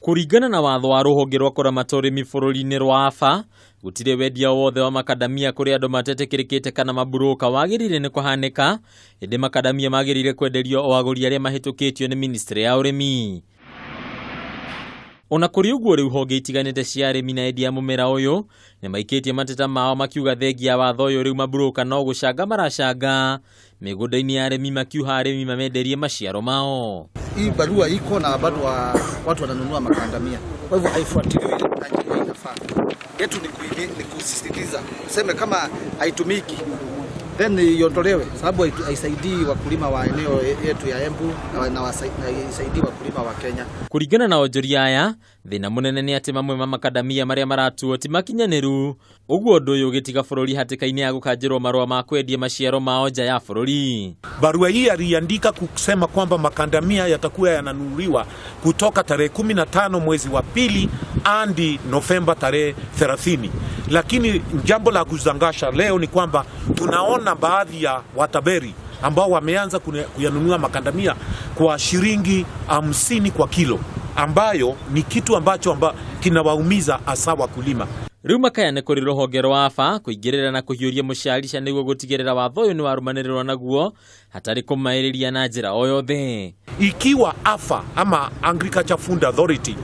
Kũringana na watho wa rũhonge rwa kũramata ũrĩmi bũrũri-inĩ rwa AFA, gũtirĩ wendia wothe wa makadamia kũrĩ andũ matetĩkĩrĩkĩte kana maburũka wagĩrĩire nĩ kũhanĩka, ĩndĩ makadamia magĩrĩire kwenderio o agũri arĩa mahĩtũkĩtio nĩ ministry ya ũrĩmi. Ona kũrĩ ũguo, rĩu honge itiganĩte cia arĩmi na endia a mũmera ũyũ nĩ maikĩtie mateta mao makiuga thengia ya watho ũyũ, rĩu maburũka no gũcanga maracanga mĩgũnda-inĩ ya arĩmi, makiuha arĩmi mamenderie maciaro mao. Hii barua iko na bado watu wananunua makandamia, kwa hivyo haifuatiliwi na njia inafaa. Yetu ni kusisitiza tuseme kama haitumiki then iondolewe, sababu haisaidii wakulima wa eneo yetu ya Embu na haisaidii wakulima wa Kenya. Kũringana na onjoria aya, thĩna mũnene nĩ atĩ mamwe ma makadamia marĩa maratuo ti makinyanĩru, ũguo ũndũ ũyũ ũgĩtiga bũrũri hatĩka-inĩ ya gũkanjĩrwo marũa ma kwendia maciaro mao nja ya bũrũri. Barua hii aliandika kusema kwamba makandamia yatakuwa yananunuliwa kutoka tarehe 15 mwezi wa pili hadi Novemba tarehe 30. Lakini jambo la kushangaza leo ni kwamba tunaona baadhi ya wataberi ambao wameanza kuyanunua makandamia kwa shilingi 50 kwa kilo, ambayo ni kitu ambacho kinawaumiza hasa wakulima. Rĩu makaya nĩ kũrĩ rũhonge rwa AFA kũingĩrĩra na kũhiũria mũcarica nĩguo gũtigĩrĩra watho ũyũ nĩ warũmanĩrĩrwo naguo hatarĩ kũmaĩrĩria na njĩra o yothe. Ikiwa AFA ama Agriculture Food Authority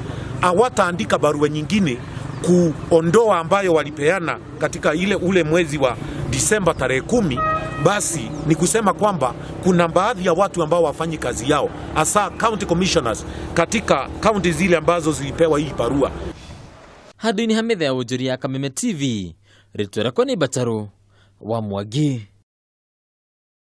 hawataandika barua nyingine kuondoa ambayo walipeana katika ile ule mwezi wa Disemba tarehe 10, basi ni kusema kwamba kuna baadhi ya watu ambao wafanyi kazi yao, hasa county commissioners katika kaunti zile ambazo zilipewa hii barua. Handũ-inĩ ha metha ya wonjoria ya Kameme TV, rĩtwa rĩakwa nĩ Mbatarũ wa Mwangi.